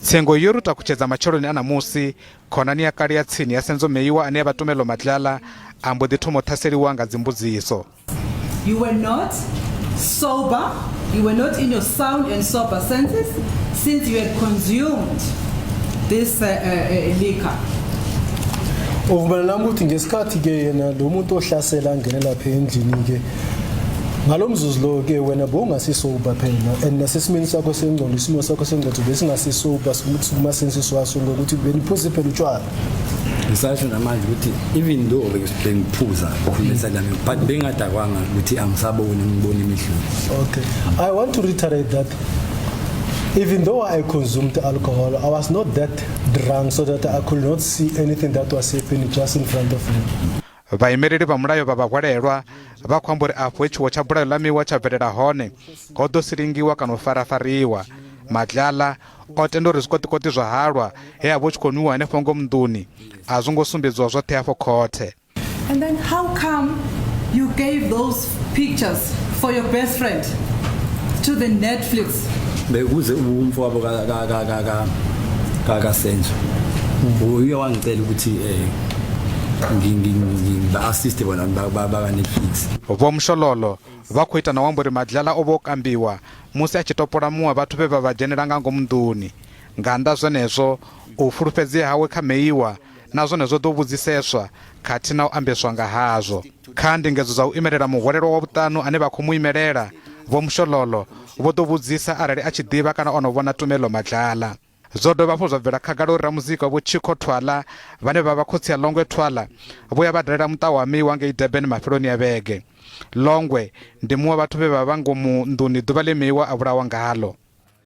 Tsengo yo ri takutshedza matsheloni a ṋamusi, khonani ya kale ya tsini ya Senzo Meyiwa ane a vha Tumelo Madlala a mbo ḓi thoma u ṱhaseliwa nga dzimbudziso. You were not sober, you were not in your sound and sober senses since you had consumed this liquor. Uvumela nami ukuthi ngesikhathi ke yena lo muntu ohlasela angene lapha endlini ke ngalo mzuzu lo ke wena bowungasisober phela and nasesimeni sakho sengqondo isimo sakho sengqondo besingasisober kuma-senses waso ngokuthi beniphuze phela utshwala. Ngisasho namanje ukuthi even though bengiphuza khulumisa nami but bengingadakwanga ukuthi angisaboni ngibona imidluli. Okay. I want to reiterate that even though I consumed alcohol, I was not that drunk so that I could not see anything that was happening just in front of me. Vhaimeleli vha mulayo vha vhahwalelwa vha khou amba uri afho he tshiwo tsha bulayo ḽa miwa tsha bvelela hone ho ḓo silingiwa kana u farafariwa. Madlala o tenda uri zwikoṱikoṱi zwa halwa he ha vha hu tshi khou nwiwa henefho ngomu nḓuni a zwo ngo sumbedziwa zwoṱhe afho khothe. And then how come you gave those pictures for your best friend to the Netflix? Bekuze umfowabo ka ka ka ka ka ka kaSenzo uye wangicela ukuthi ngiba assist bona baka Netflix. Vho Mshololo vha khou ita na u amba uri Madlala o vha o kambiwa musi a tshi topola muṅwe wa vhathu vhe vha vha dzhenela nga ngomu nḓuni. Nga nnḓa zwenezwo, u fulufhedzea hawe kha Meyiwa na zwone zwo ḓo vhudziseswa khathihi na u ambeswa nga hazwo. Kha ndingedzo dza u imelela muhwelelwa wa vhuṱanu ane vha khou mu imelela, Vho Mshololo vho ḓo vhudzisa arali a tshi ḓivha kana o no vhona Tumelo Madlala. Zwo dovha hafhu zwa bvela khagala uri ramuzika Vho Chicco Twala vhane vha vha khotsi a Longwe Twala vho ya vha dalela muṱa wa Meyiwa ngei Durban mafheloni a vhege. Longwe ndi muṅwe wa vhathu vhe vha vha ngomu nḓuni ḓuvha ḽe Meyiwa a vhulawa ngaḽo.